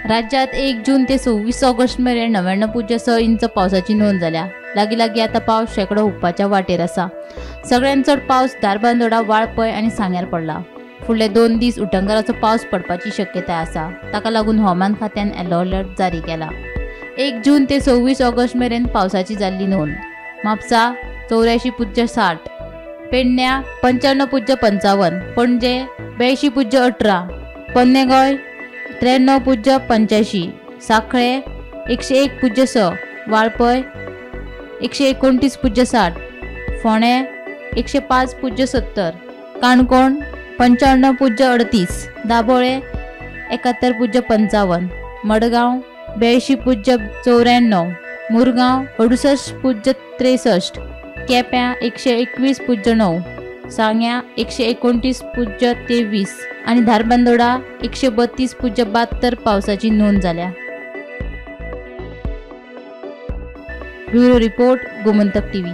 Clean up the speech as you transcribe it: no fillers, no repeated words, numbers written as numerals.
राज्यात 1 जून ते 26 ऑगस्ट मेरेन 99.6 इंच पावसाची नोंद जाल्या. लागीं लागीं आतां पावस शेंकडो हुपपाच्या वाटेर आसा. सगळ्यांत चड पावस धारबांदोडा, वाळपय आनी सांग्यार पडला. फुडले 2 दीस उटंगाराचो पावस पडपाची शक्यताय आसा. ताका लागून हवामान खात्यान येलो अलर्ट जारी केला. 1 जून ते 26 ऑगस्ट मेरेन पावसाची जाल्ली नोंद. म्हापसा 84.60, पेडण्या 95.55, पणजे 82.18, पोन्ने गोंय 93.85, सांखळे 101.6, वाळपय 129.60, फोंडें 105.70, काणकोण 95.38, दाबोळे 71.55, मडगांव 82.94, मुरगांव 68.63, केप्यां 121.9, सांग्यां 129.23 आनी धारबांदोडा 132.72 पावसाची नोंद जाल्या. Bureau report, Gomantak TV.